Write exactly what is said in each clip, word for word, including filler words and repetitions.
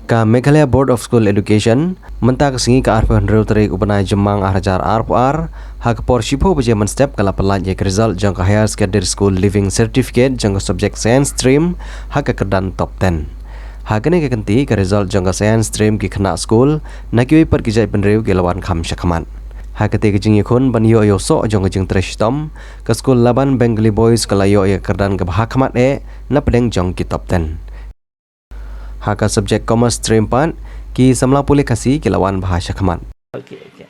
Ka Meghalaya Board of School Education, mynta ka sngi ka arphew hynriew tarik u bnai Jymmang arhajar arphew ar, ha ka por shiphew baje mynstep ka la pyllait ïa ka result jong ka Higher Secondary School Leaving Certificate jong ka subject Science Stream ha ka kyrdan top ten. Ha kane ka kynti ka result jong ka Science Stream ki khynnah skul na kiwei pat ki jaitbynriew ki la wan kham shakhmat. Ha katei ka jingïakhun ban ïoh ïa u soh jong ka jingtrei shitom, ka skul Laban Bengali Boys ka la ïoh ïa ka kyrdan kaba ha khmat eh na pdeng jong ki top ten. Ha ka subject Commerce Stream pat, ki samla pule Khasi ki la wan bha shakhmat. Okay, okay.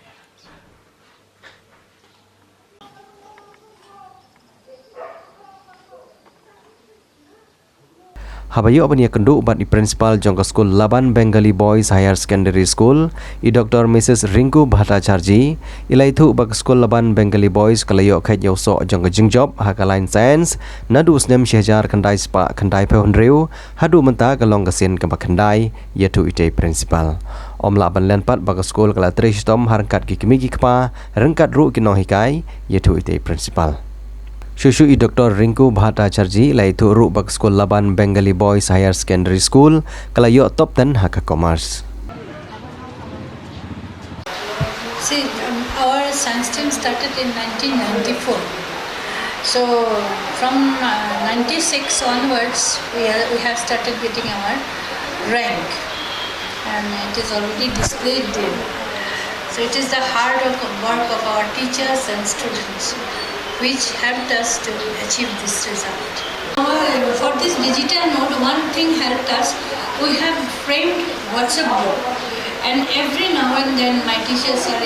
Haba ïoh ban ïakynduh bad i principal jong ka skul Laban Bengali Boys Higher Secondary School, i Doctor Missus Rinku Bhattacharjee, i la ïathuh ba ka skul Laban Bengali Boys ka la ïoh kheit ïa u soh jong ka jingjop ha ka line science naduh u snem shi hajar khyndai spah khyndai phew hynriew, haduh mynta ka long ka sien kaba khyndai, ïathuh itei i principal. Ym lah ban len pat ba ka skul ka la trei shitom ha ryngkat ki kmie ki kpa, ryngkat ruh ki nonghikai, ïathuh itei i principal. Shuh shuh i Doctor Rinku Bhattacharjee i la ïathuh ruh ba ka skul Laban Bengali Boys Higher Secondary School ka la ïoh top ten ha ka Commerce. See, um, our science team started in nineteen ninety-four. So, from uh, ninety-six onwards, we, ha- we have started getting our rank. And it is already displayed there. So, it is the hard work of our teachers and students which helped us to achieve this result. However, for this digital mode, one thing helped us. We have framed WhatsApp group, and every now and then my teachers are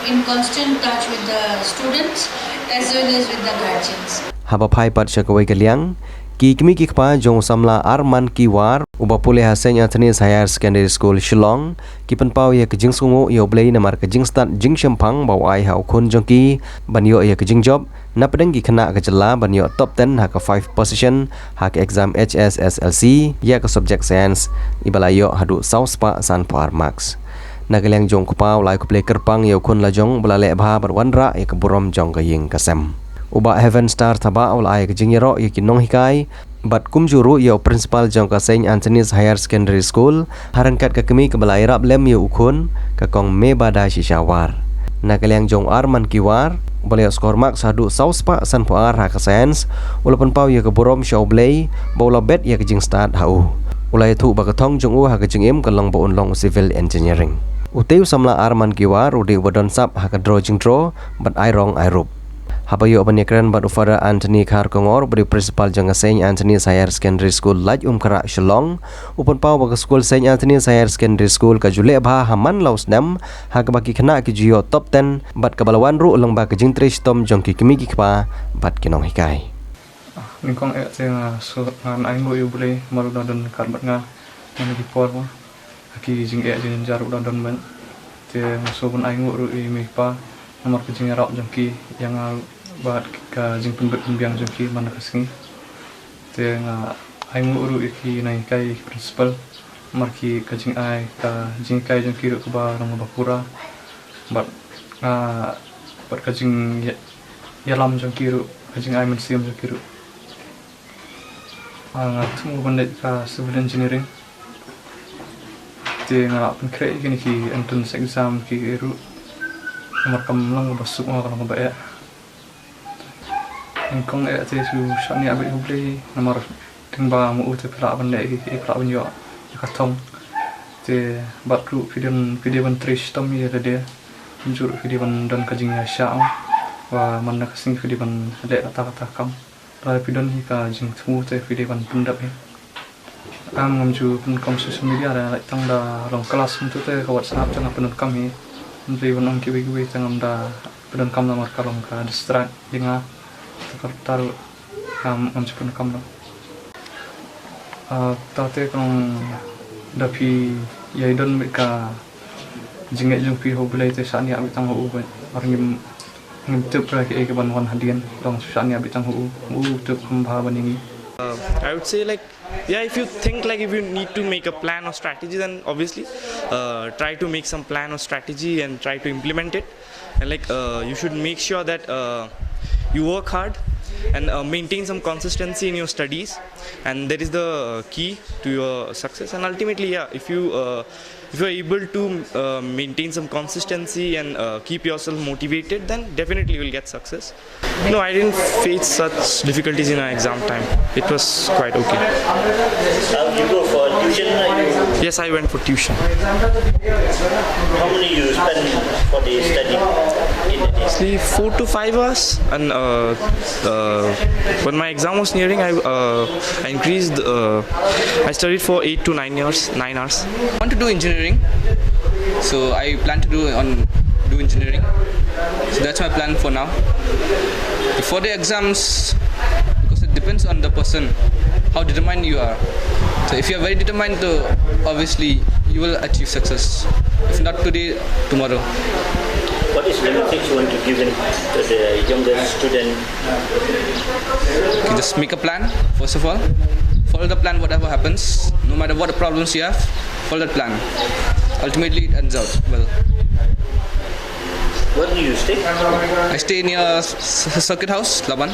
in constant touch with the students as well as with the guardians. Haba phai pat sha kawei ka liang, ki kmie ki kpa jong u samla Arman Kiwar, uba pule ha Saint Anthony's Higher Secondary School Shillong, ki pynpaw ïa ka jingsngewnguh ïa U Blei namar ka jingstad jingshemphang ba u ai ha u khun jong ki ban ïoh ïa ka jingjop na pdeng ki khynnah ka jylla ban ïoh top ten ha ka five position ha ka exam H S S L C ïa ka subject science, iba la ïoh haduh saw spah sanphew ar marks. Na ka liang jong u kpa u la ai khublei kyrpang ïa u khun la jong ba la leh bha bad wanrah ïa ka burom jong ka ïing ka sem. U Bah Heaven Star Thabah u la ai ka jingïaroh ïa ki nonghikai bad kumjuh ruh ïa u principal jong ka Saint Anthony's Higher Secondary School ha ryngkat ka kmie kaba la ïarap lem ïa u khun, ka Kong Mebada Shishawar. Na ka liang jong u Arman Kiwar, uba la ïoh score marks haduh saw spah sanphew ar ha ka science, u la pynpaw ïa ka burom sha U Blei ba u la bet ïa ka jingstad ha u. U la ïathuh ba ka thong jong u ha ka jingim ka long ba un long u civil engineering. Utei u samla Arman Kiwar u dei uba don sap ha ka draw jingdraw bad ai rong ai rup. Haba ïoh ban ïakren bad u Father Anthony Kharkongor, uba dei u principal jong ka Saint Anthony's Higher Secondary School, Laitumkhrah, Shillong, u pynpaw ba ka skul Saint Anthony's Higher Secondary School ka ju leh bha ha man la u snem, ha kaba ki khynnah ki ju ïoh top ten bad kaba la wan ruh lyngba ka jingtrei shitom jong ki kmie ki kpa bad ki nonghikai. Nyngkong eh te nga sngew, ngan ainguh ïa U Blei namar u da don ryngkat bad nga man la ki por mo. Ha ki jingeh jingjynjar u da don bad. Te nga sngew ban ainguh ruh ïa i mei i pa namar ka jingïarap jong ki ïa nga ruh bad ka jingpynbit pynbiang jong ki man la ka sngi. Te nga ainguh ruh ïa ki nonghikai, ïa ki principal namar ki, ka jingai, ka jinghikai jong ki ruh kaba long kaba pura. Bad nga, bad ka jingïa-, ïalam jong ki ruh, ka jingai mynsiem jong ki ruh. Ah, nga thmu ban leit ka civil engineering. Te nga la pynkhreh ïa kine ki entrance exam ki ruh namar kam long kaba suk, ka long kaba eh. Nyngkong eh te shu shaniah bad U Blei namar tang ba ma u te phi lah ban leh ïa ki, phi lah ban ïoh ïa ka thong. Te bad ruh phi don, phi dei ban trei shitom ïa lade. Kumjuh ruh phi dei ban don ka jingïaishah ba man la ka sngi phi dei ban leh kata kata ka kam. Lada phi don hi ka jingthmu te phi dei ban pyndep hi. Am, ngam ju pyndonkam social media, da lait tang da long class kumto te ka WhatsApp te nga pyndonkam hi. Ngam dei ban ong kiwei kiwei te ngam da pyndonkam namar ka long ka distract ïa nga. Te kata ruh ngam, ngam ju pyndonkam noh. Ah, ta te ka long da phi ïai don beit ka jingngeit jong phi ha U Blei te shaniah beit tang ha u beit. Ar ngim, ngim tip re kaei kaban wan hadien, tang shaniah beit tang ha u. U tip kham bha ban ïa ngi. Uh, I would say, like, yeah, if you think, like, if you need to make a plan or strategy, then obviously, uh, try to make some plan or strategy and try to implement it. And, like, uh, you should make sure that, uh, you work hard and uh, maintain some consistency in your studies, and that is the key to your success. And ultimately, yeah, if you uh, if you're able to uh, maintain some consistency and uh, keep yourself motivated, then definitely you will get success. No, I didn't face such difficulties in our exam time. It was quite okay. Uh, you go for tuition? Or you, Yes, I went for tuition. How many you spend for the study in a day? Actually, four to five hours, and uh, uh, when my exam was nearing, I uh, I increased. Uh, I studied for eight to nine years, nine hours. I want to do engineering, so I plan to do on do engineering. So that's my plan for now. Before the exams, because it depends on the person, how determined you are. So if you are very determined, though, obviously you will achieve success. If not today, tomorrow. What is the message you want to give in to the younger student? Okay, just make a plan, first of all. Follow the plan, whatever happens, no matter what the problems you have, follow that plan. Ultimately, it ends out well. Where do you stay? I stay near S- S- Circuit House, Laban.